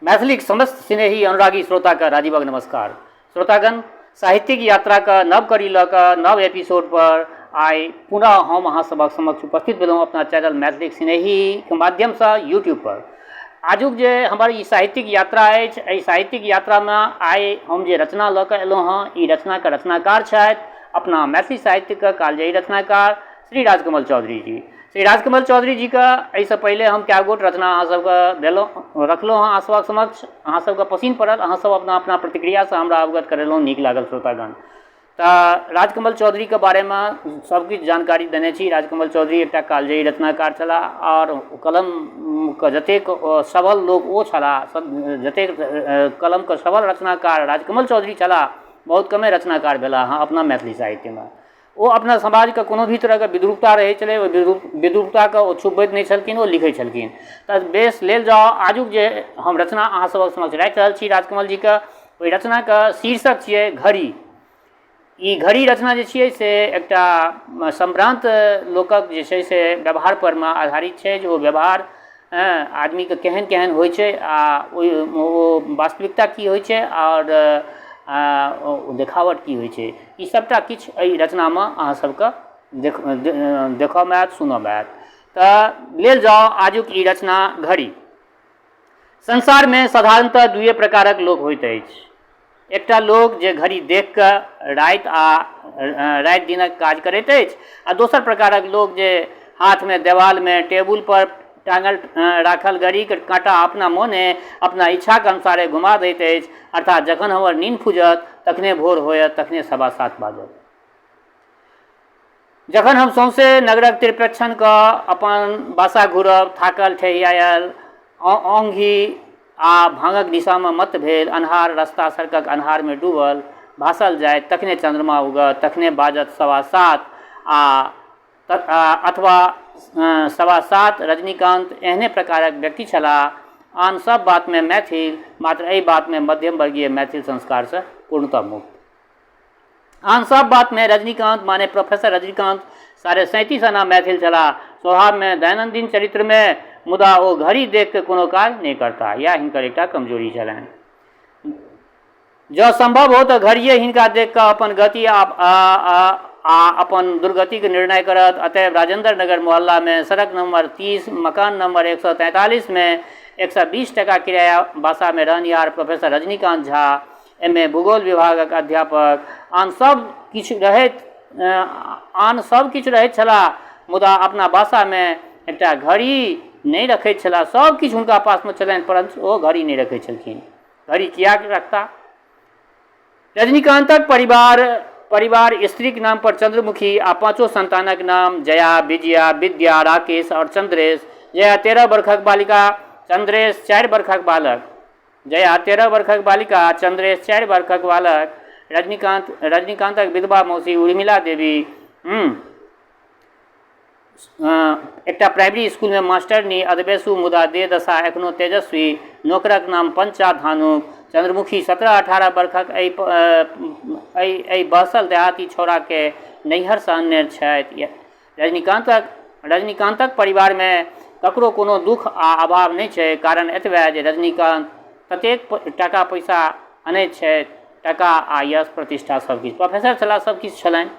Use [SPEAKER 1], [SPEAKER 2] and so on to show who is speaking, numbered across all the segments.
[SPEAKER 1] मैथिलीक समस्त स्नेही अनुरागी श्रोताके राजीवक नमस्कार। श्रोतागण, साहित्यिक यात्राके नव कड़ी लऽ कऽ नव एपिसोड पर आइ पुनः हम अहाँ सभक समक्ष उपस्थित भेलहुँ अपना चैनल मैथिलीक स्नेहीके माध्यमसँ यूट्यूब पर। आजुक जे हमर ई साहित्यिक यात्रा अछि, एहि साहित्यिक यात्रामे आइ हम जे रचना लऽ कऽ एलहुँ हँ, ई रचनाके रचनाकार छथि अपना मैथिली साहित्यके कालजयी रचनाकार श्री राजकमल चौधरी जी। श्री राजकमल चौधरी जीके एहिसँ पहिले हम कए गोट रचना अहाँ सबके देलहुँ, रखलहुँ हँ अहाँ सबक समक्ष, अहाँ सबके पसिन पड़ल, अहाँ सब अपना अपना प्रतिक्रियासँ हमरा अवगत करेलहुँ, नीक लागल श्रोतागण। तऽ राजकमल चौधरीके बारेमे सबकिछु जानकारी देने छी। राजकमल चौधरी एकटा कालजयी रचनाकार छलाह आओर कलमके जतेक सबल लोक ओ छलाह, जतेक कलमके सबल रचनाकार राजकमल चौधरी छलाह, बहुत कमे रचनाकार भेलाह हँ अपना मैथिली साहित्यमे। ओ अपना समाजके कोनो भी तरहके विद्रूपता रहै छलै, ओहि विद्रूपताके ओ छुपबैत नहि छलखिन, ओ लिखै छलखिन। तऽ बेस लेल जाउ, आजुक जे हम रचना अहाँ सभक समक्ष राखि रहल छी राजकमल जीके, ओहि रचनाके शीर्षक छियै घड़ी। ई घड़ी रचना जे छियै से एकटा सम्भ्रान्त लोकक जे छै से व्यवहार परमे आधारित छै, जे ओ व्यवहार आदमीके केहन केहन होइ छै आ ओहि ओ वास्तविकता की होइ छै आओर देखावट की होइ छै, ई सबटा किछु एहि रचनामे अहाँ सबके देखऽमे आयत, सुनऽमे आयत। तऽ लेल जाउ आजुक ई रचना घड़ी। संसारमे साधारणतः दुइए प्रकारक लोक होइत अछि। एकटा लोक जे घड़ी देखि कऽ राति आ राति दिनक काज करैत अछि आ दोसर प्रकारक लोक जे हाथमे देवालमे टेबुलपर टाँगल राखल घड़ीके काँटा अपना मोने अपना इच्छाके अनुसारे घुमा दैत अछि, अर्थात जखन हमर नीन फुजत तखने भोर होयत, तखने 7:15 बाजत। जखन हम सौंसे नगरक त्रिप्रक्षण कऽ अपन बासा घुरब, थाकल ठेहियायल, औंघी आ भाँगक निशाँमे मत्त भेल, अन्हार रस्ता सड़कक अन्हारमे डूबल भासल जायत, तखने चन्द्रमा उगत, तखने बाजत 7:15 आ अथवा 7:15। रजनीकान्त एहने प्रकारक व्यक्ति छलाह। आन सभ बातमे मैथिल, मात्र एहि बातमे मध्यम वर्गीय मैथिल संस्कारसँ पूर्णतः मुक्त। आन सभ बातमे रजनीकान्त माने प्रोफेसर रजनीकान्त 37.5 आना मैथिल छलाह, स्वभावमे, दैनन्दिन चरित्रमे, मुदा ओ घड़ी देखि कऽ कोनो काज नहि करताह। इएह हिनकर एकटा कमजोरी छलनि। जँ सम्भव हो तऽ घड़िए हिनका देखि कऽ अपन गति आ अपन दुर्गतिक निर्णय करत। अतएव राजेन्द्र नगर मोहल्लामे सड़क नम्बर 30 मकान नम्बर 143मे 120 टाका किराया बासामे रहनिहार प्रोफेसर रजनीकान्त झा, एम.ए. भूगोल विभागक अध्यापक, आन सभ किछु रहैत आन सभ किछु रहैत छलाह, मुदा अपना बासामे एकटा घड़ी नहि रखैत छलाह। सभ किछु हुनका पासमे छलनि, परन्तु ओ घड़ी नहि रखैत छलखिन। घड़ी किएक रखता? रजनीकान्तक परिवार स्त्रीक नाम पर चंद्रमुखी आ पाँचो संतानक नाम जया, विजया, विद्या, राकेश आओर चंद्रेश। जया 13 बरखक बालिका, चंद्रेश 4 बरखक बालक। जया 13 बरखक बालिका, चंद्रेश 4 बरखक बालक। रजनीकान्तक विधवा मौसी उर्मिला देवी एकटा प्राइमरी स्कूलमे मास्टरनी, अधबेसू मुदा देह दशा एखनो तेजस्वी। नोकरक नाम पंचा धानुक। चंद्रमुखी 17-18 बरखक एहि एहि बहसल देहाती छौड़ाकेँ नैहरसँ अनने छथि। रजनीकान्तक परिवारमे ककरो कोनो दुख आ अभाव नहि छै, कारण एतबे जे रजनीकान्त ततेक टाका पैसा अनैत छथि, टाका आ यश प्रतिष्ठा सभ किछु। प्रोफेसर छलाह, सभ किछु छलनि।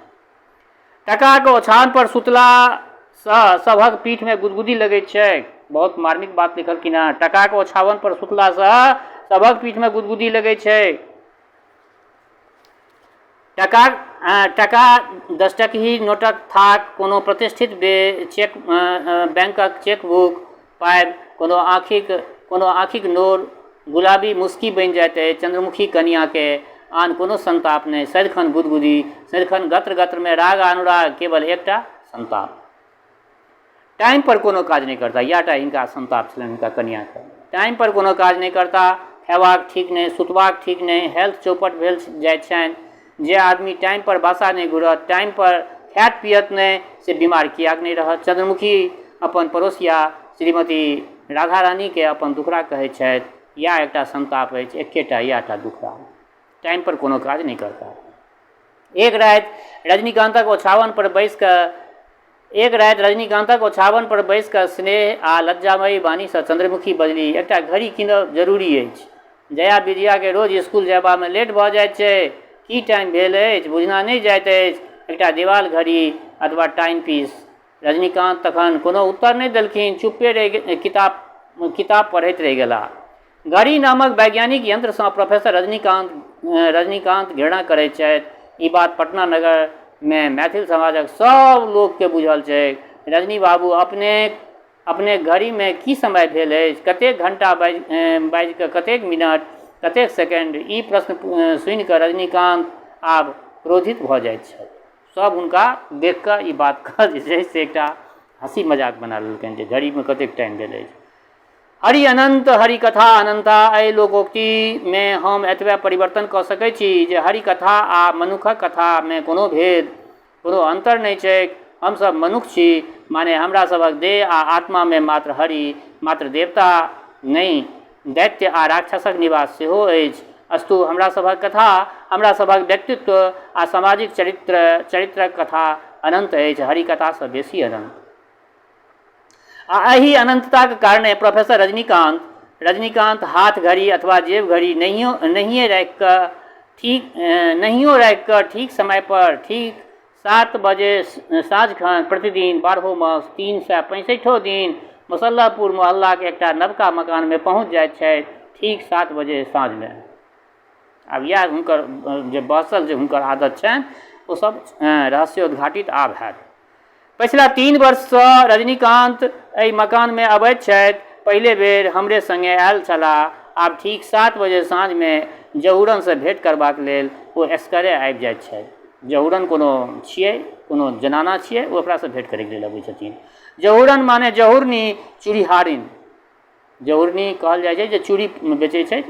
[SPEAKER 1] टाकाक ओछाओन पर सुतलासँ सभक पीठमे गुदगुदी लगैत छैक। बहुत मार्मिक बात लिखलखिन हँ। टाकाक ओछाओन पर सुतलासँ सभक पीठमे गुदगुदी लगैत छैक। टका टका दसटकही नोटक थाक, कोनो प्रतिष्ठित चेक बैंकक चेकबुक पाबि कोनो आँखिक नोर गुलाबी मुस्की बनि जाइत अछि। चंद्रमुखी कनियाँकेँ आन कोनो संताप नहि, सदिखन गुदगुदी, सदिखन गत्र-गत्रमे राग आ अनुराग, केवल एकटा संताप। टाइम पर कोनो काज नहि करता, इएह टा हिनका संताप छलनि हिनका कनियाँके। टाइम पर कोनो काज नहि करता, खयबाक ठीक नहि, सुतबाक ठीक नहि, हेल्थ चौपट भेल जाइत छनि। जे आदमी टाइम पर बासा नहि घुरत, टाइम पर खायत पियत नहि, से बीमार किएक नहि रहत? चंद्रमुखी अपन पड़ोसिया श्रीमती राधा रानीके अपन दुखड़ा कहैत छथि, इएह एकटा संताप अछि, एकेटा इएह टा दुखड़ा, टाइम पर कोनो काज नहि करता। एक राति रजनीकान्तक ओछाओन पर बैसि कऽ एक राति रजनीकान्तक ओछावन पर बैसि कऽ स्नेह आ लज्जामयी वाणीसँ चन्द्रमुखी बजली, एकटा घड़ी कीनब जरूरी अछि। जया विजयाकेँ रोज स्कूल जयबामे लेट भऽ जाइत छै। की टाइम भेल अछि, बुझना नहि जाइत अछि। एकटा देवाल घड़ी अथवा टाइम पीस। रजनीकान्त तखन कोनो उत्तर नहि देलखिन, चुप्पे रहि किताब किताब पढ़ैत रहि गेलाह। घड़ी नामक वैज्ञानिक यंत्रसँ प्रोफेसर रजनीकान्त रजनीकान्त घृणा करैत छथि। ई बात पटना नगरमे मैथिल समाजक सभ लोककेँ बुझल छैक। रजनी बाबू अपने अपने घड़ीमे की समय भेल अछि, कतेक घण्टा बाजि बाजिकऽ कतेक मिनट, कतेक सेकेण्ड, ई प्रश्न सुनिकऽ रजनीकान्त आब क्रोधित भऽ जाइत छथि। सभ हुनका देखिकऽ ई बातके जे छै से एकटा हँसी मजाक बना लेलकनि जे घड़ीमे कतेक टाइम भेल अछि। हरि अनन्त हरि कथा अनन्ता एहि लोकोक्तिमे हम एतबे परिवर्तन कऽ सकै छी जे हरि कथा आ मनुक्खक कथामे कोनो भेद, कोनो अन्तर नहि छैक। हमसभ मनुक्ख छी, माने हमरा सभक देह आ आत्मामे मात्र हरि, मात्र देवता नहि, दैत्य आ राक्षसक निवास सेहो अछि। अस्तु, हमरा सभक कथा, हमरा सभक व्यक्तित्व आ सामाजिक चरित्र, चरित्रक कथा अनन्त अछि, हरि कथासँ बेसी अनन्त। आ एहि अनन्तताक कारणे प्रोफेसर रजनीकान्त रजनीकान्त हाथ घड़ी अथवा जेब घड़ी नहियो नहिए राखि कऽ ठीक नहियो राखि कऽ ठीक समयपर ठीक 7 बजे साँझखन प्रतिदिन बारहो मास 365 दिन मुसल्लहपुर मोहल्लाक एकटा नवका मकानमे पहुँच जाइत छथि ठीक 7 बजे साँझमे। आब इएह हुनकर जे बसल जे हुनकर आदत छनि ओ सब रहस्योद्घाटित आब हैत। पछिला 3 वर्षसँ रजनीकान्त एहि मकानमे अबैत छथि। पहिले बेर हमरे सङ्गे आयल छलाह। आब ठीक 7 बजे साँझमे जहुरनसँ भेँट करबाक लेल ओ एसकरे आबि जाइत छथि। जहुरन कोनो छियै, कोनो जनाना छियै, ओ ओकरासँ भेँट करैके लेल अबै छथिन। जहुरन माने जहुरनी चूड़िहारिन। जहुरनी कहल जाइ छै जे चूड़ी बेचै छै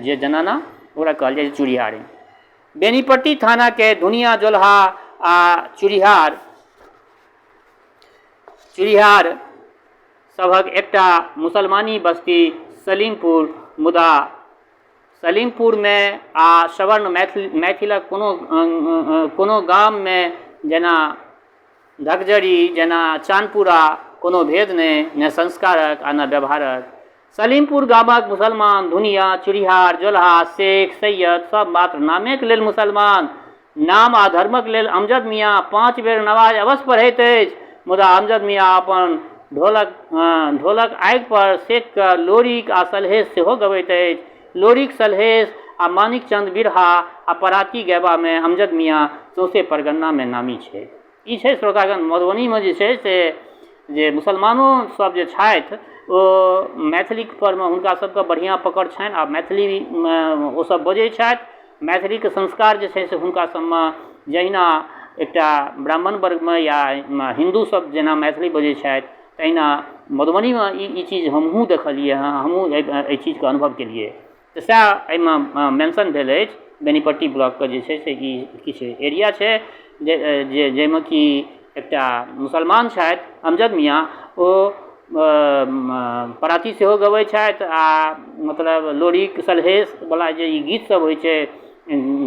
[SPEAKER 1] जे जनाना, ओकरा कहल जाइ छै चूड़िहारिन। बेनीपट्टी थानाके धुनिया जोलहा आ चूड़िहार चूड़िहार सभक एकटा मुसलमानी बस्ती सलीमपुर। मुदा सलीमपुरमे आ सवर्ण मैथिल मैथिलक कोनो कोनो गाममे जेना धकजरी, जेना चानपुरा, कोनो भेद नहि, ने संस्कारक आ ने व्यवहारक। सलीमपुर गामक मुसलमान धुनिया, चुरिहार, जोलहा, शेख, सैयद सब मात्र नामेक लेल मुसलमान। नाम आ धर्मक लेल अमजद मियाँ 5 बेर नमाज अवश्य पढ़ैत अछि, मुदा अमजद मियाँ अपन ढोलक ढोलक आगि पर सेक कऽ लोरिक आ सलहेस सेहो गबैत अछि। लोरिक, सलहेस आ माणिकचन्द बिरहा आ पराती गयबामे अमजद मियाँ सौंसे परगन्नामे नामी छै। ई छै श्रोतागण, मधुबनीमे जे छै से जे मुसलमानो सब जे छथि ओ मैथिली परमे हुनका सबके बढ़िआँ पकड़ छनि आ मैथिलीमे ओसब बजै छथि। मैथिलीके संस्कार जे छै से हुनका सबमे जहिना एकटा ब्राह्मण वर्गमे या हिन्दू सब जेना मैथिली बजै छथि तहिना मधुबनीमे ई चीज हमहूँ देखलियै हँ, हमहूँ एहि चीजके अनुभव केलियै। तऽ सएह एहिमे मेंशन भेल अछि। बेनीपट्टी ब्लॉकके जे छै से ई किछु एरिया छै जे जे जाहिमे कि एकटा मुसलमान छथि अमजद मियाँ, ओ पराती सेहो गबै छथि आ मतलब लोरिक सलहेशवला जे ई गीतसभ होइ छै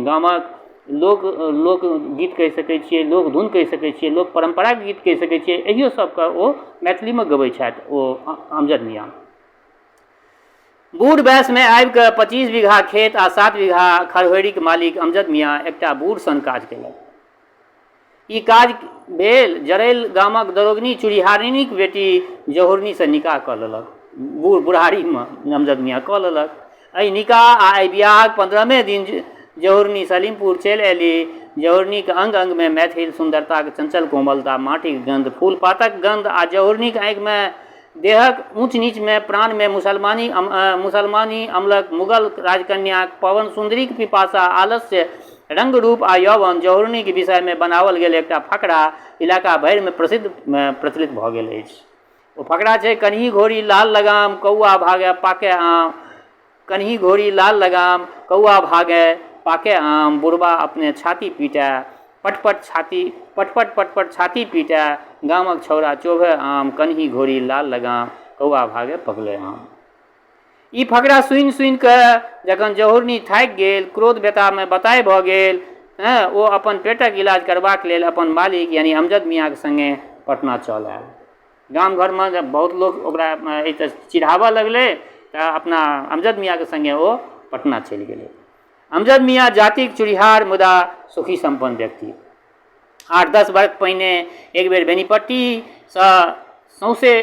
[SPEAKER 1] गामक लोक लोकगीत कहि सकै छियै, लोकधुन कहि सकै छियै, लोक परम्पराके गीत कहि सकै छियै, एहियो सबके ओ मैथिलीमे गबै छथि ओ अमजद मियाँ। बूढ़ वयसमे आबि कऽ 25 बीघा खेत आ 7 बीघा खरहोरिक मालिक अमजद मियाँ एकटा बूढ़ सन काज केलक। ई काज भेल जरैल गामक दरोगनी चूड़िहारिनीक बेटी जहुरनीसँ निकाह कऽ लेलक। बूढ़ बुढ़ारीमे अमजद मियाँ कऽ लेलक। एहि निकाह आ एहि बियाहक 15मे दिन जहुरनी सलीमपुर चलि अयली। जहुरनीक अंग अंगमे मैथिल सुन्दरताक चंचल कोमलता, माटिक गन्ध, फूल पातक गन्ध आ जहुरनीक आँखिमे देहक ऊँच नीचमे प्राणमे मुसलमानी मुसलमानी अमलक मुगल राजकन्याक पवन सुन्दरीक पिपासा, आलस्य, रंग रूप आ यौवन। जहुरनीक विषयमे बनाओल गेल एकटा फकरा इलाका भरिमे प्रसिद्ध प्रचलित भऽ गेल अछि। ओ फकरा छै, कनही घोड़ी लाल लगाम, कौआ भागे पाके आम। कनही घोड़ी लाल लगाम, कौआ भागे पाके आम, बुढ़बा अपने छाती पीटए, पटपट छाती पटपट पटपट छाती पीटए, गामक छौड़ा चोभे आम, कनही घोड़ी लाल लगाम, कौआ भागे पकले आम। ई फकरा सुनि सुनि कऽ जखन जहुरनी थाकि गेल, क्रोध व्यथामे बताहि भऽ गेल, हँ, ओ अपन पेटक इलाज करबाक लेल अपन मालिक यानी अमजद मियाँक सङ्गे पटना चल आयल। गाम घरमे जब बहुत लोक ओकरा एहि चिढ़ाबऽ लगलै तऽ अपना अमजद मियाँके सङ्गे ओ पटना चलि गेलै। अमजद मियाँ जातिक चुड़िहार मुदा सुखी सम्पन्न व्यक्ति। 8-10 बरख पहिने एक बेर बेनीपट्टीसँ सौँसे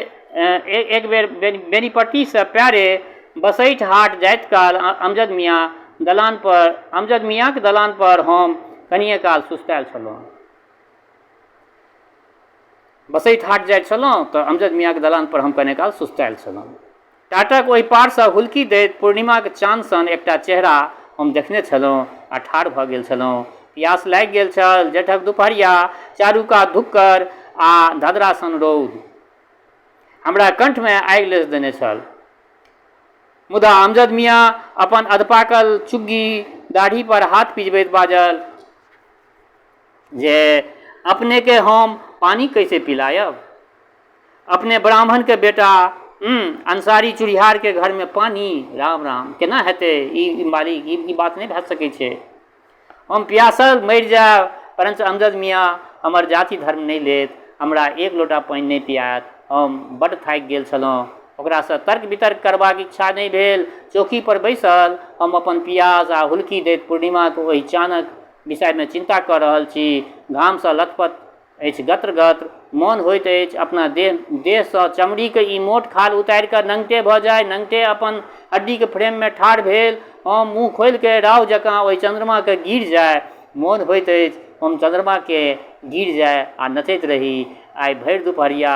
[SPEAKER 1] एक बेर बेनीपट्टीसँ पैरे बसैठ हाट जाइत काल अमजद मियाँ दलानपर अमजद मियाँक दलानपर हम कनिए काल सुस्तायल छलहुँ। बसैठ हाट जाइत छलहुँ तऽ अमजद मियाँक दलानपर हम कने काल सुस्तायल छलहुँ। टाटक ओहि पारसँ हुलकी दैत पूर्णिमाक चान सन एकटा चेहरा हम देखने छलहुँ आ ठाढ़ भऽ गेल छलहुँ। पियास लागि गेल छल। जेठक दुपहरिया, चारू कात धुक्कड़ आ धधरा सन रौद। हमरा कंठमे आगि लेसि देने छल। मुदा अमजद मियाँ अपन अधपाकल चुग्गी दाढ़ी पर हाथ पिजबैत बाजल जे अपनेके हम पानि कैसे पिलायब? अपने ब्राह्मणके बेटा अंसारी चुड़िहारके घरमे पानि, राम राम, केना हेतै ई मालिक, ई बात नहि भए सकै छै। हम प्यासल मरि जायब, परञ्च अमजद मियाँ हमर जाति धर्म नहि लेत, हमरा एक लोटा पानि नहि पियायत। हम बड्ड थाकि गेल छलहुँ। ओकरासँ तर्क वितर्क करबाक इच्छा नहि भेल। चौकी पर बैसल हम अपन पियास आ हुलकी दैत पूर्णिमाक ओहि चानक विषयमे चिन्ता कऽ रहल छी। घामसँ लथपथ अछि गत्र-गत्र। मोन होइत अछि अपना देह देहसँ चमड़ीक ई मोट खाल उतारि कऽ नंगटे भऽ जाइ। नंगटे अपन हड्डीक फ्रेममे ठाढ़ भेल हम मुँह खोलि कऽ राहु जकाँ ओहि चन्द्रमाकेँ गीड़ि जाइ। मोन होइत अछि हम चन्द्रमाकेँ गीड़ि जाइ आ नचैत रही। आइ भरि दुपहरिया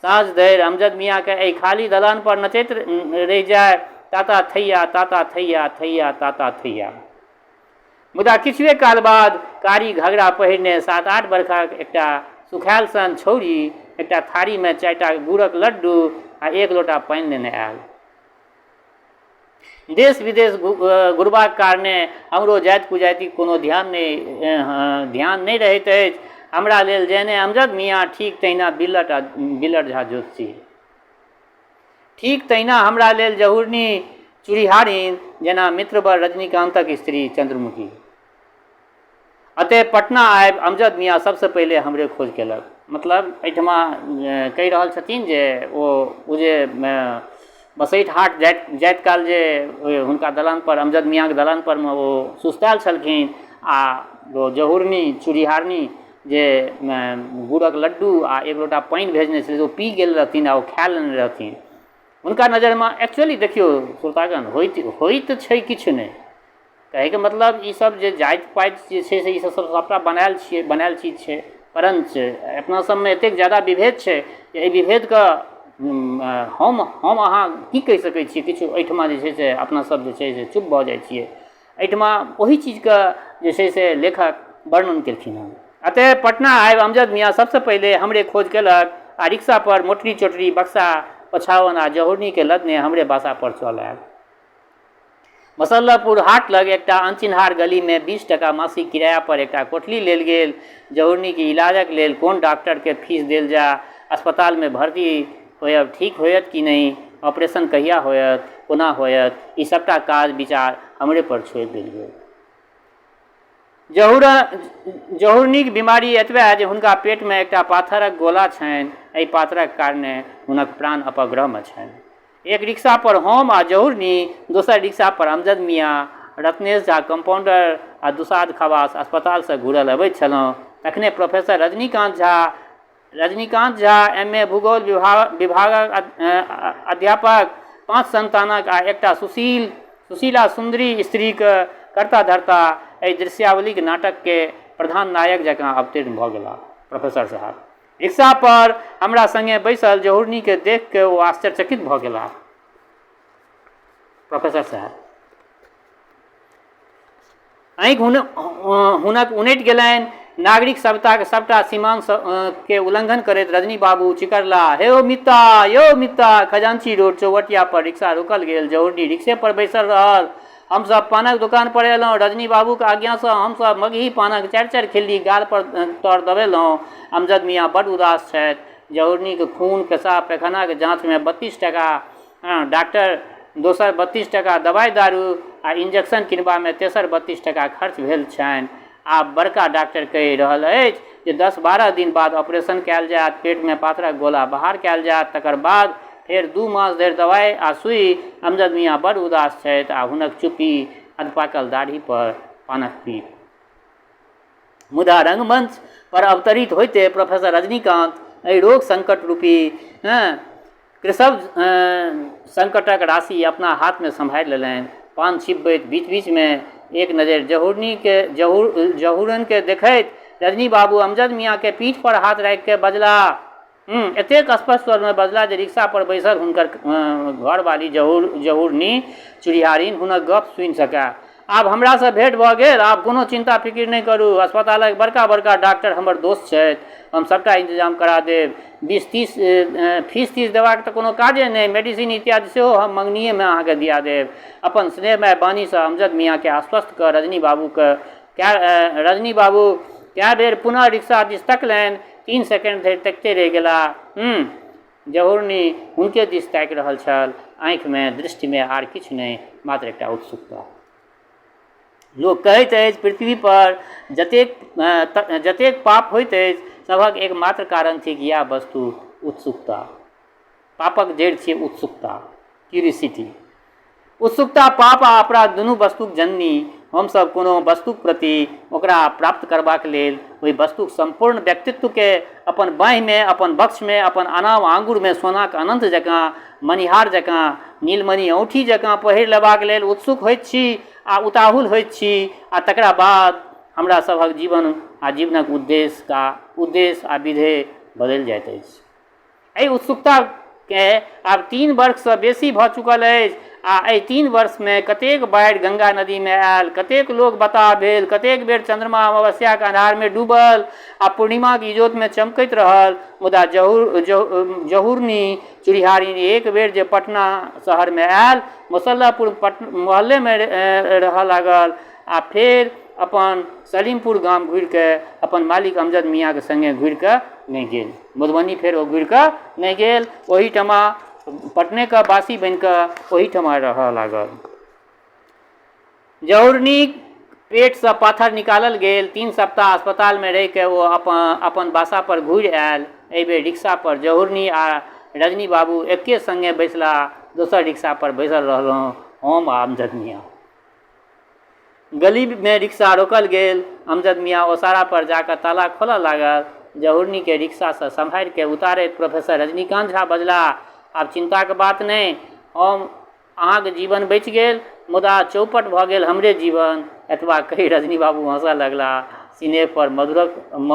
[SPEAKER 1] साँझ धरि अमजद मियाँक एहि खाली दलानपर नचैत रहि जाइ। ताता थैया, ताता थैया, थैया ताता थैया। मुदा किछुए काल बाद कारी घघरा पहिरने 7-8 बरखक एकटा सुखायल सन छौड़ी एकटा थारीमे 4टा गुड़क लड्डू आ एक लोटा पानि लेने आयल। देश विदेश घुरबाक कारणे हमरो जाति कुजातिक कोनो ध्यान नहि रहैत अछि। हमरा लेल जेहने अमजद मियाँ ठीक तहिना बिल्लट आ बिल्लट झा ज्योतिषी। ठीक तहिना हमरा लेल जहुरनी चुड़िहारिन जेना मित्रवर रजनीकान्तक स्त्री चन्द्रमुखी। अतएव पटना आबि अमजद मियाँ सबसँ पहिले हमरे खोज केलक। मतलब एहिठमा कहि रहल छथिन जे ओ ओ जे बसैठ हाट जाइत जाइत काल जे हुनका दलानपर अमजद मियाँके दलानपरमे ओ सुस्तायल छलखिन आ ओ जहुरनी चुड़िहारनी जे गुड़क लड्डू आ एक लोटा पानि भेजने छलै ओ पी गेल रहथिन आ ओ खा लेने रहथिन। हुनका नजरिमे एक्चुअली देखियौ श्रोतागण होइत होइत छै किछु नहि, कहैके मतलब ईसब जे जाति पाति जे छै से ईसब सबटा बनायल छियै, बनायल चीज छै। परञ्च अपना सबमे एतेक जादा विभेद छै जे एहि विभेदके हम हम अहाँ की कहि सकै छियै किछु एहिठमा जे छै से अपना सब जे छै से चुप भऽ जाइ छियै। एहिठमा ओही चीजके जे छै से लेखक वर्णन केलखिन हँ। अतएव पटना आबि अमजद मियाँ सबसँ पहिले हमरे खोज केलक आ रिक्शापर मोटरी चोटरी बक्सा ओछाओन आ जहुरनीके लदने हमरे बासापर चल आयल। मसल्लहपुर हाट लग एकटा अनचिन्हार गलीमे 20 टका मासिक किरायापर एकटा कोठली लेल गेल। जहुरनीके इलाजक लेल कोन डॉक्टरके फीस देल जाय, अस्पतालमे भर्ती होयब ठीक होयत कि नहि, ऑपरेशन कहिया होयत, कोना होयत, ई सबटा काज विचार हमरे पर छोड़ि देल गेल। जहुरनीक बीमारी एतबे जे हुनका पेटमे एकटा पाथरक गोला छनि, एहि पाथरक कारणे हुनक प्राण अपग्रहमे छनि। एक रिक्शा पर हम आ जहुरनी, दोसर रिक्शा पर अमजद मियाँ, रत्नेश झा कम्पाउण्डर आ दुसाध खवास अस्पतालसँ घुरल अबैत छलहुँ। तखने प्रोफेसर रजनीकान्त झा, रजनीकान्त झा एम.ए. भूगोल विभागक अध्यापक, 5 सन्तानक आ एकटा सुशील सुशीला सुन्दरी स्त्रीक कर्ता-धर्ता एहि दृश्यावलीक नाटकके प्रधान नायक जकाँ अवतीर्ण भऽ गेलाह। प्रोफेसर साहब रिक्शा पर हमरा संगे बैसल जहुरनीकेँ देखि कऽ ओ आश्चर्यचकित भऽ गेलाह। प्रोफेसर साहब आँखि हुनक उनटि गेलनि। नागरिक सभ्यताक सभटा सीमान के उल्लंघन करैत रजनी बाबू चिकरलाह, हे ओ मित्ता, यौ मित्ता! खजांची रोड चौबटिया पर रिक्शा रोकल गेल। जहुरनी रिक्शे पर बैसल रहल। हम सभ पानक दोकान पर अयलहुँ। रजनी बाबूक आज्ञासँ हम सभ मगही पानक चारि-चारि खिल्ली गाल पर तर दबेलहुँ। अमजद मियाँ बड्ड उदास छथि। जहुरनीक खून, पेशाब, पैखानाक जाँचमे 32 टाका डाक्टर दोसर 32 टाका दवाइ-दारू आ इंजेक्शन किनबामे तेसर 32 टाका खर्च भेल छनि। आब बड़का डॉक्टर कहि रहल अछि जे 10-12 दिन बाद ऑपरेशन कयल जायत, पेटमे पाथरक गोला बहार कयल जायत, तकर बाद फेर 2 मास धरि दवाइ आ सुइ। अमजद मियाँ बड़ उदास छथि आ हुनक चुप्पी अधपाकल दाढ़ी पर पानक पीक। मुदा रंगमंच पर अवतरित होइते प्रोफेसर रजनीकान्त एहि रोग संकट रूपी कृषव संकटक राशि अपना हाथमे सम्हारि लेलनि। पान छिपबैत बीच-बीचमे एक नजरि जहुरनीके जहुरनके देखैत रजनी बाबू अमजद मियाँके पीठ पर हाथ राखिकऽ बजलाह, एतेक स्पष्ट स्वरमे बजलाह जे रिक्शा पर बैसल हुनकर घरवाली जहुरनी चुड़िहारिन हुनक गप सुनि सकए। आब हमरासँ भेँट भऽ गेल, आब कोनो चिन्ता फिकिर नहि करू। अस्पतालक बड़का-बड़का डाक्टर हमर दोस्त छथि। हम सभटा इन्तजाम करा देब। 20-30 फीस-तीस देबाक तऽ कोनो काजे नहि। मेडिसिन इत्यादि सेहो हम मँगनीएमे अहाँकेँ दिया देब। अपन स्नेहमय वाणीसँ अमजद मियाँकेँ आश्वस्त कऽ रजनी बाबूकेँ रजनी बाबू कए बेर पुनः रिक्शा दिस तकलनि। 3 सेकेण्ड धरि तकिते रहि गेलाह। जहुरनी हुनके दिस ताकि रहल छल। आँखिमे, दृष्टिमे आर किछु नहि, मात्र एकटा उत्सुकता। लोक कहैत अछि पृथ्वीपर जतेक जतेक पाप होइत अछि सभक एकमात्र कारण थिक इएह वस्तु उत्सुकता। पापक जड़ि छियै उत्सुकता, क्यूरिसिटी। उत्सुकता पाप आ अपराध दुनू वस्तुक जननी। हमसभ कोनो वस्तुक प्रति ओकरा प्राप्त करबाक लेल ओहि वस्तुक सम्पूर्ण व्यक्तित्वकेँ अपन बाँहिमे, अपन वक्षमे, अपन अनाम आङ्गुरमे सोनाक अनन्त जकाँ, मणिहार जकाँ, नीलमणि औँठी जकाँ पहिर लेबाक लेल उत्सुक होइत छी आ उताहुल होइत छी आ तकरा बाद हमरा सभक जीवन आ जीवनक उद्देश्य आ विधेय बदलि जाइत अछि। एहि उत्सुकताकेँ आब 3 वर्षसँ बेसी भऽ चुकल अछि आ एहि 3 वर्षमे कतेक बाढ़ि गंगा नदीमे आयल, कतेक लोक बताह भेल, कतेक बेर चन्द्रमा अमावस्याक अन्हारमे डूबल आ पूर्णिमाक इजोतमे चमकैत रहल, मुदा जहुरनी चुड़िहारिन एक बेर जे पटना शहरमे आयल, मुसल्लहपुर मोहल्लेमे रहऽ लागल आ फेर अपन सलीमपुर गाम घुरिकऽ अपन मालिक अमजद मियाँके सङ्गे घुरिकऽ नहि गेल। मधुबनी फेर ओ घुरिकऽ नहि गेल, ओहिठमा पटनेके वासी बनिकऽ ओहिठमा रहऽ लागल। जहुरनीक पेटसँ पाथर निकालल गेल। 3 सप्ताह अस्पतालमे रहिकऽ ओ अपन बासापर घुरि आयल। एहिबेर रिक्शापर जहुरनी आ रजनी बाबू एके सङ्गे बैसलाह। दोसर रिक्शापर बैसल रहलहुँ हम आ अमजद मियाँ। गलीमे रिक्शा रोकल गेल। अमजद मियाँ ओसारापर जा कऽ ताला खोलऽ लागल। जहुरनीकेँ रिक्शासँ सम्हारि कऽ उतारैत प्रोफेसर रजनीकान्त झा बजलाह, आब चिन्ताक बात नहि। हम अहाँक जीवन बचि गेल, मुदा चौपट भऽ गेल हमरे जीवन। एतबा कहि रजनी बाबू हँसऽ लगलाह। सिनेहपर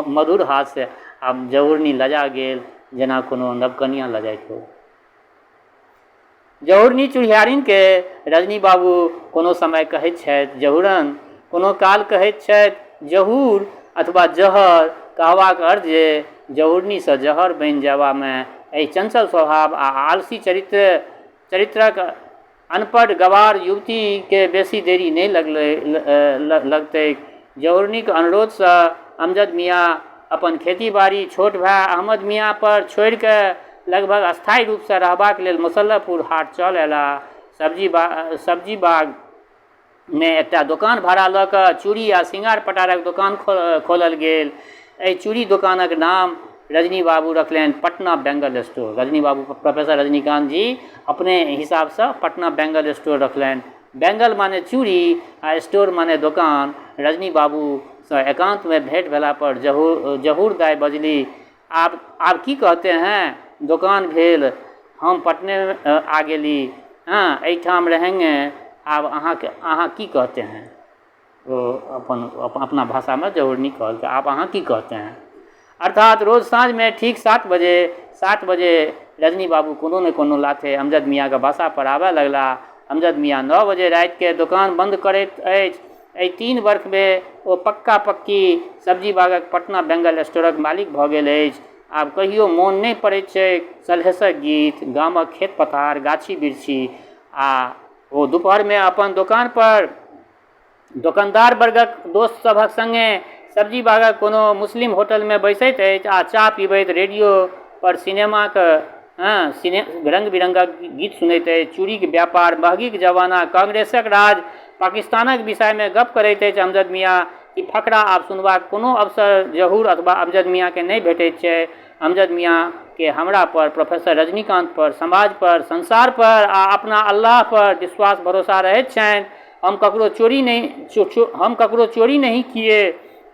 [SPEAKER 1] मधुर हास्य आ जहुरनी लजा गेल जेना कोनो नवकनियाँ लजाइत हो। जहुरनी चुड़िहारिनके रजनी बाबू कोनो समय कहैत छथि जहुरन, कोनो काल कहैत छथि जहुर अथवा जहर। कहबाक अर्थ जे जहुरनीसँ जहर बनि जयबामे एहि चंचल स्वभाव आ आलसी चरित्रक अनपढ़ गवार युवतीके बेसी देरी नहि लगतैक। जहुरनीक अनुरोधसँ अमजद मियाँ अपन खेती-बाड़ी छोट भाय अहमद मियाँ पर छोड़ि कऽ लगभग स्थायी रूपसँ रहबाक लेल मुसल्लहपुर हाट चल अयलाह। सब्जी बागमे एकटा दोकान भाड़ा लऽ कऽ चूड़ी आ सिंगार-पटारक दोकान खोलल गेल। एहि चूड़ी दोकानक नाम रजनी बाबू रखलनि पटना बैंगल स्टोर। रजनी बाबू प्रोफेसर रजनीकान्त जी अपने हिसाबसँ पटना बैंगल स्टोर रखलनि। बैंगल माने चूड़ी आ स्टोर माने दोकान। रजनी बाबूसँ एकान्तमे भेँट भेलापर जहूर दाइ बजलीह, आब की कहते हैं, दोकान भेल, हम पटने आ गेली, हँ एहिठाम रहेंगे, आब अहाँ की कहते हैं। ओ अपन अपना भाषामे जहुरनी कहलकै, आब अहाँ की कहते हैं। अर्थात रोज साँझमे ठीक 7 बजे रजनी बाबू कोनो ने कोनो लाथे अमजद मियाँके बासा पर आबय लगलाह। अमजद मियाँ 9 बजे रातिके दोकान बन्द करैत अछि। एहि 3 वर्षमे ओ पक्का पक्की सब्जी बागक पटना बैंगल स्टोरक मालिक भऽ गेल अछि। आब कहियो मोन नहि पड़ैत छैक सलहेसक गीत, गामक खेत पथार, गाछी बिरछी आ ओ दुपहरमे अपन दोकान पर दोकानदार वर्गक दोस्त सभक सङ्गे सब्जी बागक कोनो मुस्लिम होटलमे बैसैत अछि आ चाह पीबैत रेडियो पर सिनेमाक रङ्ग बिरङ्गक गीत सुनैत अछि। चूड़ीक व्यापार, महगीक जमाना, कांग्रेसक राज, पाकिस्तानक विषयमे गप्प करैत अछि अमजद मियाँ। ई फकरा आब सुनबाक कोनो अवसर जहूर अथवा अमजद मियाँके नहि भेटैत छै। अमजद मियाँके हमरापर, प्रोफेसर रजनीकान्तपर, समाजपर, संसारपर आ अपना अल्लाहपर विश्वास भरोसा रहैत छनि। हम ककरो चोरी नहि हम ककरो चोरी नहीं किए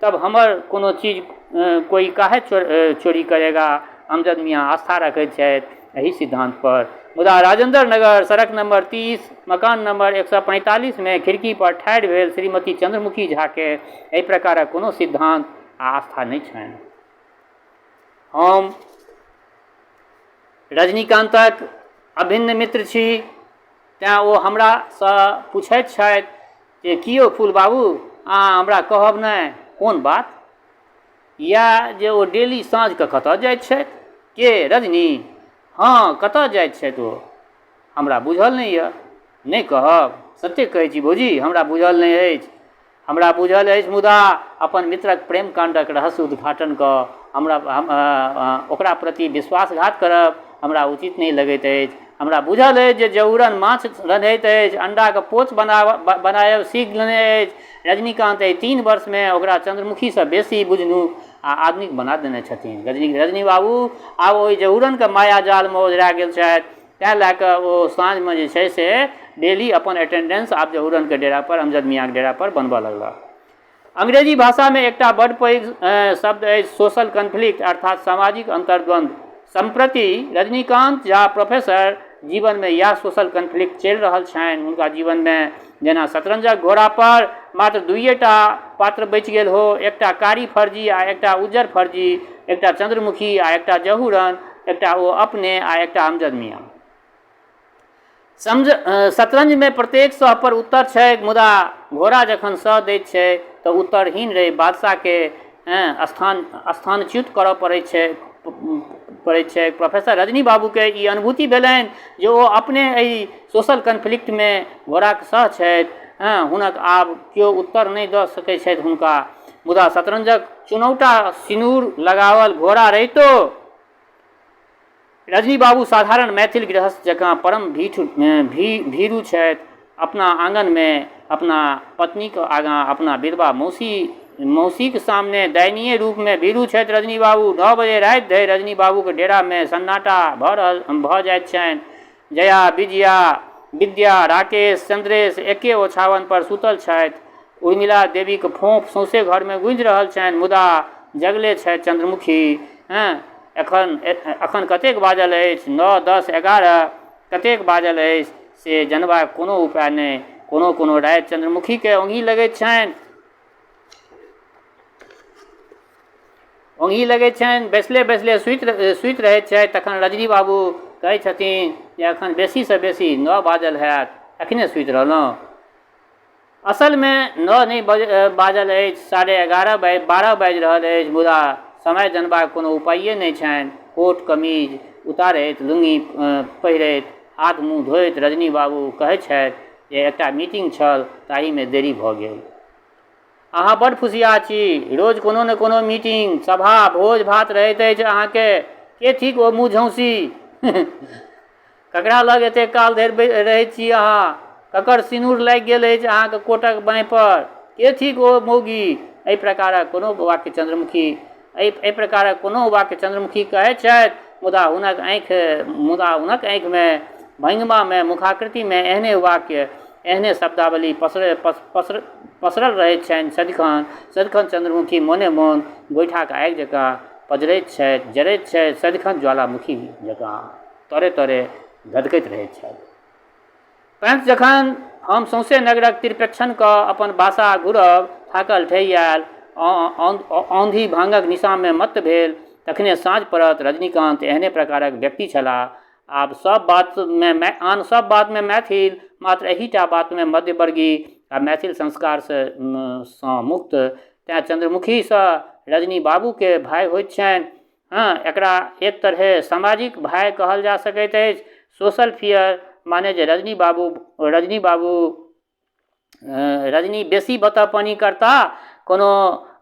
[SPEAKER 1] तब हमर कोनो चीज कोइ काहे चोरी करेगा। अमजद मियाँ आस्था रखैत छथि एहि सिद्धान्तपर। मुदा राजेन्द्र नगर, सड़क नम्बर 30, मकान नम्बर 145मे खिड़कीपर ठाढ़ि भेल श्रीमती चन्द्रमुखी झाके एहि प्रकारक कोनो सिद्धान्त आ आस्था नहि छनि। हम रजनीकान्तक अभिन्न मित्र छी, तेँ ओ हमरासँ पुछैत छथि जे की यौ फूल बाबू, अहाँ हमरा कहब नहि? कोन बात? इएह जे ओ डेली साँझके कतऽ जाइत छथि? के, रजनी? हँ, कतऽ जाइत छथि ओ? हमरा बूझल नहि यऽ। नहि कहब? सत्ते कहै छी भौजी, हमरा बूझल नहि अछि। हमरा बूझल अछि मुदा अपन मित्रक प्रेमकाण्डक रहस्य उद्घाटन कऽ हमरा ओकरा प्रति विश्वासघात करब हमरा उचित नहि लगैत अछि। हमरा बूझल अछि जे जहुरन माछ रन्हैत अछि, अण्डाक पोच बनायब सीख लेने अछि। रजनीकान्त एहि 3 वर्षमे ओकरा चन्द्रमुखीसँ बेसी बुझनुक आ आधुनिक बना देने छथिन। रजनी बाबू आब ओहि जहुरनके मायाजालमे ओझरा गेल छथि। तैँ लए कऽ ओ साँझमे जे छै से डेली अपन अटेंडेंस आब जहुरनके डेरापर, अमजद मियाँके डेरापर बनबऽ लगलक। अंग्रेजी भाषामे एकटा बड्ड पैघ शब्द अछि सोशल कन्फ्लिक्ट अर्थात सामाजिक अन्तर्द्वन्द्व। सम्प्रति रजनीकान्त झा प्रोफेसर जीवनमे इएह सोशल कन्फ्लिक्ट चलि रहल छनि। हुनका जीवनमे जेना शतरंजक घोड़ापर मात्र दुइएटा पात्र बचि गेल हो, एकटा कारी फर्जी आ एकटा उज्जर फर्जी, एकटा चन्द्रमुखी आ एकटा जहुरन, एकटा ओ अपने आ एकटा अमजद मियाँ। समझ शतरंजमे प्रत्येक सह पर उत्तर छैक, मुदा घोड़ा जखन सह दैत छै तऽ उत्तरहीन रहि बादशाहके स्थानच्युत करऽ पड़ैत छै। प्रोफेसर रजनी बाबूके ई अनुभूति भेलनि जे ओ अपने एहि सोशल कन्फ्लिक्टमे घोड़ाक सह छथि। हुनक आब केओ उत्तर नहि दऽ सकैत छथि हुनका। मुदा शतरंजक चुनौटा सिनूर लगाओल घोड़ा रहितो रजनी बाबू साधारण मैथिल गृहस्थ जकाँ परम भीरू छथि। अपना आङनमे अपना पत्नीक आगाँ अपना विधवा मौसीक सामने दयनीय रूपमे भीरू छथि रजनी बाबू। 9 बजे राति धरि रजनी बाबूक डेरामे सन्नाटा भऽ जाइत छनि। जया, विजया, विद्या, राकेश, चन्द्रेश एके ओछाओन पर सूतल छथि। उर्मिला देवीक फोंफ सौंसे घरमे गूँजि रहल छनि, मुदा जगले छथि चन्द्रमुखी। एखन कतेक बाजल अछि? 9, 10, 11 कतेक बाजल अछि से जनबाक कोनो उपाय नहि। कोनो-कोनो राति चन्द्रमुखीकेँ ओंघी लगैत छनि। ओंघी लगैत छनि, बैसले-बैसले सुति रहैत छथि। तखन रजनी बाबू कहैत छथिन जे एखन बेसीसँ बेसी 9 बाजल होयत, एखने सुति रहलहुँ। असलमे 9 नहि बाजल अछि, 11:30 12 बाजि रहल अछि, मुदा समय जनबाक कोनो उपाये नहि छनि। कोट कमीज उतारैत, लुंगी पहिरैत, हाथ मुँह धोइत रजनी बाबू कहैत छथि जे एकटा मीटिंग छल ताहिमे देरी भऽ गेल। अहाँ बड्ड फुसियाह छी। रोज कोनो ने कोनो मीटिंग, सभा, भोज-भात रहैत अछि अहाँकेँ। के थिक ओ मुँहझौंसी? ककरा लग एतेक काल धरि रहैत छी अहाँ? ककर सिनूर लागि गेल अछि अहाँक कोटक बाँहिपर? के थिक ओ मौगी? एहि प्रकारक कोनो वाक्य चन्द्रमुखी एहि प्रकारक कोनो वाक्य चन्द्रमुखी कहैत छथि, मुदा हुनक आँखिमे, भंगिमामे, मुखाकृतिमे एहने वाक्य, एहने शब्दावली पसरल रहैत छनि सदिखन। सदिखन चन्द्रमुखी मोने-मोन गोइठाक आगि जकाँ पजरैत छथि, जरैत छथि, सदिखन ज्वालामुखी जकाँ तरे-तरे धधकैत रहैत छथि। परञ्च जखन हम सौंसे नगरक तिरपेक्षण कऽ अपन बासा घुरब, थाकल ठेहिआयल, औंधी भांगक निशाँमे मत्त भेल, तखने साँझ पड़त। रजनीकान्त एहने प्रकारक व्यक्ति छलाह। आब सभ बातमे आन सभ बातमे मैथिल, मात्र एहीटा बातमे मध्यवर्गी आ मैथिल संस्कारसँ मुक्त। तेँ चन्द्रमुखीसँ रजनी बाबूकेँ भय होइत छनि। हँ, एकरा एक तरहे सामाजिक भय कहल जा सकैत अछि, सोशल फियर। माने जे रजनी बाबू रजनी बेसी बतहपनी करताह, कोनो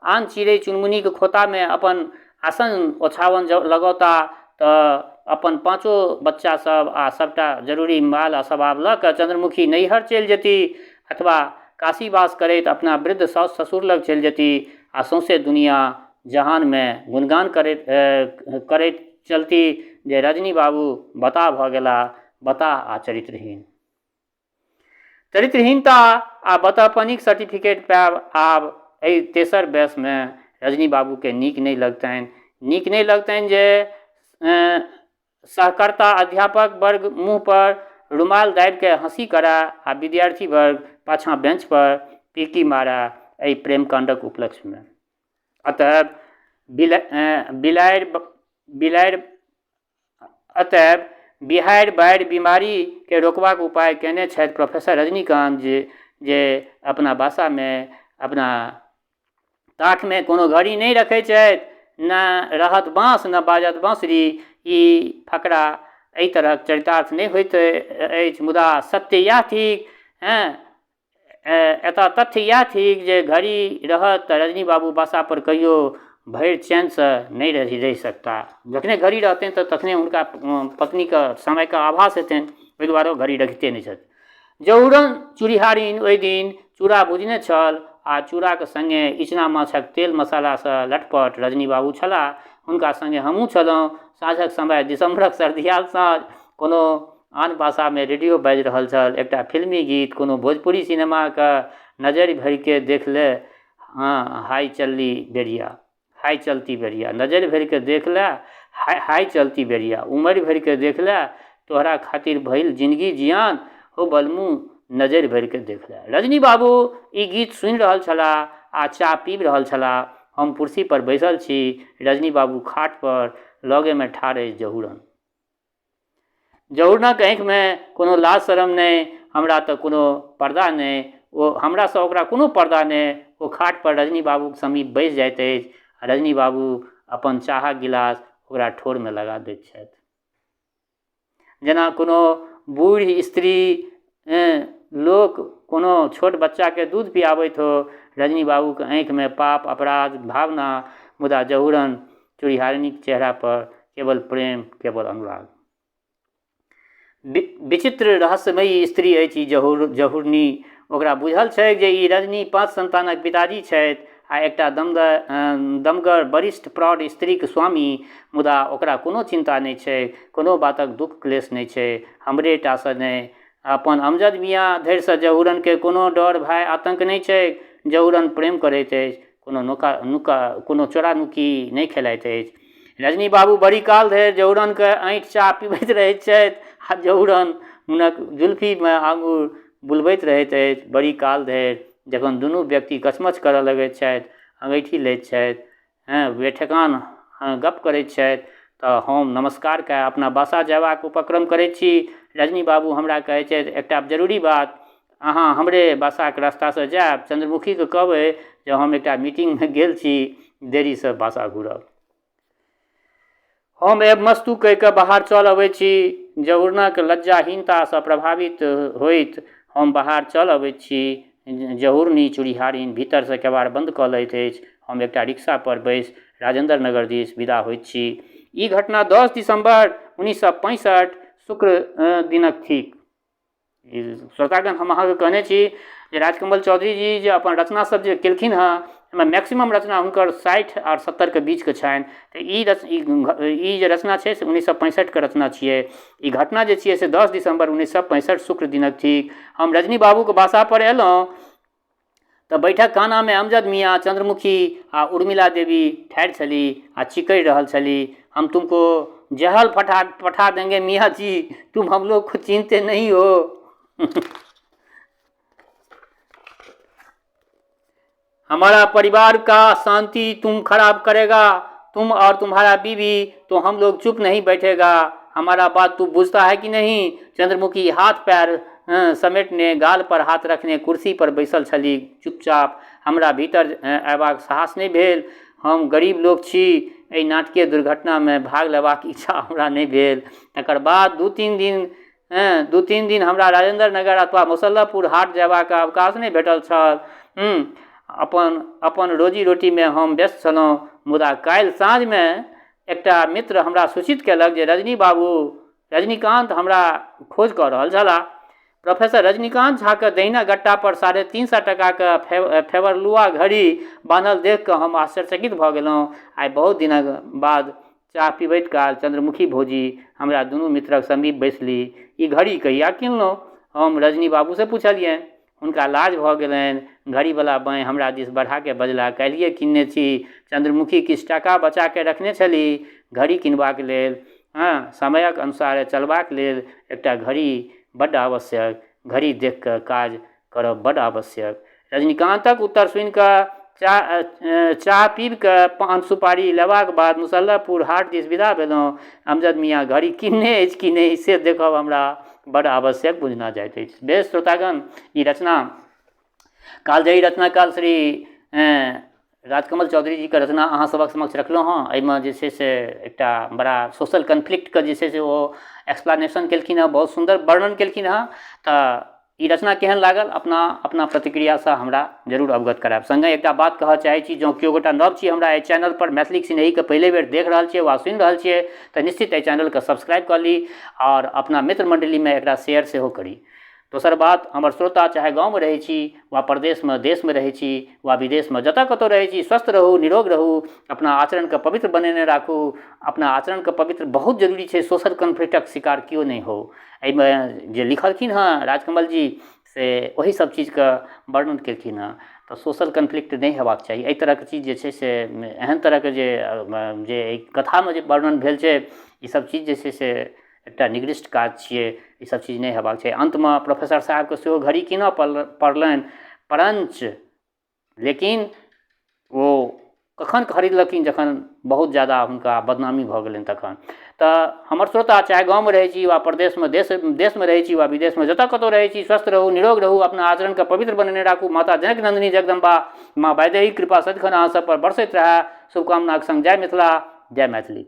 [SPEAKER 1] आन चिड़ै चुनमुनीक खोतामे अपन आसन ओछाओन लगौताह तऽ अपन पाँचो बच्चासभ आ सभटा जरूरी माल असबाब लऽ कऽ चन्द्रमुखी नैहर चलि जेतीह अथवा काशीवास करैत अपना वृद्ध साउस ससुर लग चलि जेती आ सौँसे दुनिआँ जहानमे गुणगान करैत करैत चलती जे रजनी बाबू बताह भऽ गेलाह, बताह आ चरित्रहीन। चरित्रहीनता आ बतहपनीक सर्टिफिकेट पायब आब एहि तेसर बयसमे रजनी बाबूकेँ नीक नहि लगतनि। नीक नहि लगतनि जे सहकर्ता अध्यापक वर्ग मुँहपर रुमाल दाबिकऽ हँसी करए आ विद्यार्थी वर्ग पाछाँ बेंचपर पिहकी मारए एहि प्रेमकाण्डक उपलक्ष्यमे। अतएव बिलाड़ि बिलाड़ि अतएव बिहाड़ि बाढ़ि बीमारीके रोकबाक उपाय कयने छथि प्रोफेसर रजनीकान्त जे जे अपना भाषामे अपना ताखमे कोनो घड़ी नहि रखै छथि, ने रहत बाँस ने बाजत बाँसुरी। ई फकरा एहि तरहक चरितार्थ नहि होइत अछि, मुदा सत्य इएह थिक। हँ, एतऽ तथ्य इएह थिक जे घड़ी रहत तऽ रजनी बाबू बासापर कहियो भरि चैनसँ नहि रहि सकता। जखने घड़ी रहतनि तऽ तखने हुनका पत्नीके समयके आभास हेतनि, ओहि दुआरे ओ घड़ी रखिते नहि छथि। जौरन चूड़िहारिन ओहि दिन चूड़ा भुजने छल आ चूड़ाक सङ्गे इचना माछक तेल मसालासँ लटपट। रजनी बाबू छलाह, हुनका सङ्गे हमहूँ छलहुँ। साँझक समय, दिसम्बरक सर्दियाल साँझ। कोनो आन भाषामे रेडियो बाजि रहल छल, एकटा फिल्मी गीत, कोनो भोजपुरी सिनेमाके नजरि भरिके देख ले, हँ हाय चलली बेरिया, हाय चलती बेरिया, नजरि भरिके देख ले, हाय हाय चलती बेरिया, उमरि भरिके देख ले, तोहरा खातिर भइल जिनगी जियान, हो बलमू नजरि भरिके देख ले। रजनी बाबू ई गीत सुनि रहल छलाह आ चाह पीबि रहल छलाह। हम कुर्सीपर बैसल छी, रजनी बाबू खाटपर, लगेमे ठाढ़ अछि जहुरन। जहुरनक आँखिमे कोनो लाज शरम नहि, हमरा तऽ कोनो पर्दा नहि, ओ हमरासँ ओकरा कोनो पर्दा नहि। ओ खाटपर रजनी बाबूक समीप बैसि जाइत अछि आ रजनी बाबू अपन चाहक गिलास ओकरा ठोरमे लगा दैत छथि, जेना कोनो बूढ़ स्त्री लोक कोनो छोट बच्चाके दूध पियाबैत हो। रजनी बाबूके आँखिमे पाप अपराध भावना, मुदा जहुरन चुड़िहारिनीक चेहरापर केवल प्रेम, केवल अनुराग। विचित्र रहस्यमयी स्त्री अछि ई जहुरनी। ओकरा बुझल छैक जे ई रजनी 5 संतानक पिताजी छथि आ एकटा दमगर वरिष्ठ प्रौढ़ स्त्रीक स्वामी, मुदा ओकरा कोनो चिन्ता नहि छैक, कोनो बातक दुःख क्लेश नहि छै। हमरे टासँ नहि, अपन अमजद मियाँ धरिसँ जहुरनके कोनो डर भय आतंक नहि छैक। जहुरन प्रेम करैत अछि, कोनो नुका नुका कोनो चोरा नुकी नहि खेलाइत अछि। रजनी बाबू बड़ी काल धरि जहुरनके ऐँठ चाह पिबैत रहैत छथि आ जहुरन हुनक जुल्फीमे आङ्गुर बुलबैत रहैत अछि। बड़ी काल धरि जखन दुनू व्यक्ति कछमछ करऽ लगैत छथि, अँगैठी लैत छथि, हँ बेठेकान गप्प करैत छथि, तऽ हम नमस्कार कए अपना बासा जयबाक उपक्रम करैत छी। रजनी बाबू हमरा कहै छथि, एकटा जरूरी बात, अहाँ हमरे बासाके रास्तासँ जायब, चन्द्रमुखीके कहबै जे हम एकटा मीटिंगमे गेल छी, देरीसँ बासा घुरब। हम एवमस्तु कहि कऽ बाहर चल अबै छी। जहुरनक लज्जाहीनतासँ प्रभावित होइत हम बाहर चल अबैत छी। जहुरनी चुड़िहारिन भीतरसँ केबाड़ बन्द कऽ लैत अछि। हम एकटा रिक्शापर बैसि राजेन्द्र नगर दिस विदा होइत छी। ई घटना 10 दिसम्बर 1965 शुक्र दिनक थिक। श्रोतागण, हम अहाँके कहने छी जे राजकमल चौधरी जी जे अपन रचना सब जे केलखिन हँ, ओहिमे मैक्सिमम रचना हुनकर 60 आओर 70के बीचके छनि। तऽ ई जे रचना छै से 1965के रचना छियै। ई घटना जे छियै से 10 दिसम्बर 1965 शुक्र दिनक थिक। हम रजनी बाबूके बासापर अयलहुँ तऽ बैठक खानामे अमजद मियाँ, चन्द्रमुखी आ उर्मिला देवी ठाढ़ि छली आ चिकरि रहल छली, हम तुमको जहल पठा देंगे मियाँ जी, तुम हम लोग को चिन्हते नहीं हो। हमारा परिवार का शांति तुम खराब करेगा, तुम और तुम्हारा बीवी, तो हम लोग चुप नहीं बैठेगा। हमारा बात तू बुझता है कि नहीं? चंद्रमुखी हाथ पैर समेटने, गाल पर हाथ रखने कुर्सी पर बैसल छली चुपचाप। हमरा भीतर अयबाक साहस नहि भेल। हम गरीब लोक छी, एहि नाटकीय दुर्घटनामे भाग लेबाक इच्छा हमरा नहि भेल। तकर बाद 2-3 दिन हमरा राजेन्द्र नगर अथवा मुसल्लहपुर हाट जयबाक अवकाश नहि भेटल छल। अपन अपन रोजी रोटीमे हम व्यस्त छलहुँ। मुदा काल्हि साँझमे एकटा मित्र हमरा सूचित कयलक जे रजनी बाबू रजनीकान्त हमरा खोज कऽ रहल छलाह। प्रोफेसर रजनीकान्त झाके दहिना गट्टापर 350 टाकाके फेबरलुआ घड़ी बान्हल देखि कऽ हम आश्चर्यचकित भऽ गेलहुँ। आइ बहुत दिनक बाद चाह पिबैत काल चन्द्रमुखी भौजी हमरा दुनू मित्रक समीप बैसली। ई घड़ी कहिया किनलहुँ? हम रजनी बाबूसँ पुछलियनि। हुनका लाज भऽ गेलनि। घड़ीवला बाँहि हमरा दिस बढ़ाके बजलाह, काल्हिए किनने छी। चन्द्रमुखी किछु टाका बचाके रखने छली घड़ी किनबाक लेल। हँ, समयक अनुसारे चलबाक लेल एकटा घड़ी बड्ड आवश्यक। घड़ी देखिकऽ काज करब बड्ड आवश्यक। रजनीकान्तक उत्तर सुनिकऽ चाह पीबिकऽ पान सुपारी लेबाक बाद मुसल्लहपुर हाट दिस विदा भेलहुँ। अमजद मियाँ घड़ी किनने अछि कि नहि से देखब हमरा बड्ड आवश्यक बुझना जाइत अछि। बेस श्रोतागण, ई रचना कालजयी रचनाकाल श्री राजकमल चौधरी जीके रचना अहाँ सभक समक्ष रखलहुँ हँ। एहिमे जे छै से एकटा बड़ा सोशल कन्फ्लिक्टके जे छै से ओ एक्सप्लेनेशन केलखिन हँ, बहुत सुन्दर वर्णन केलखिन हँ। तऽ ई रचना केहन लागल, अपना अपना प्रतिक्रियासँ हमरा जरूर अवगत करायब। सङ्गे एकटा बात कहऽ चाहै छी, जँ केओ गोटा नव छी हमरा एहि चैनलपर, मैथिलीक सिनेहीके पहिले बेर देख रहल छियै वा सुनि रहल छियै, तऽ निश्चित एहि चैनलके सब्सक्राइब कऽ ली आओर अपना मित्र मण्डलीमे एकरा शेयर सेहो करी। दोसर बात, हमर श्रोता चाहे गाँवमे रहै छी वा परदेशमे, देशमे रहै छी वा विदेशमे, जतऽ कतहु रहै छी, स्वस्थ रहू, निरोग रहू, अपना आचरणके पवित्र बनेने राखू। अपना आचरणके पवित्र बहुत जरूरी छै। सोशल कन्फ्लिक्टक शिकार केओ नहि हो। एहिमे जे लिखलखिन हँ राजकमल जी, से ओही सब चीजके वर्णन केलखिन हँ। तऽ सोशल कन्फ्लिक्ट नहि हेबाक चाही। एहि तरहके चीज जे छै से एहन तरहके जे जे एहि कथामे जे वर्णन भेल छै, ई सब चीज जे छै से एकटा निकृष्ट काज छियै। ई सब चीज नहि हेबाक चाही। अन्तमे प्रोफेसर साहेबके सेहो घड़ी कीनऽ पड़लनि, परञ्च लेकिन ओ कखन खरीदलखिन? जखन बहुत ज्यादा हुनका बदनामी भऽ गेलनि तखन। तऽ हमर श्रोता चाहे गाँवमे रहै छी वा परदेशमे, देशमे रहै छी वा विदेशमे, जतऽ कतहु रहै छी, स्वस्थ रहू, निरोग रहू, अपना आचरणके पवित्र बनेने राखू। माता जनक नन्दिनी जगदम्बा माँ वैदेही कृपा सदिखन अहाँ सबपर बरसैत रहए, शुभकामनाके सङ्ग जय मिथिला, जय मैथिली।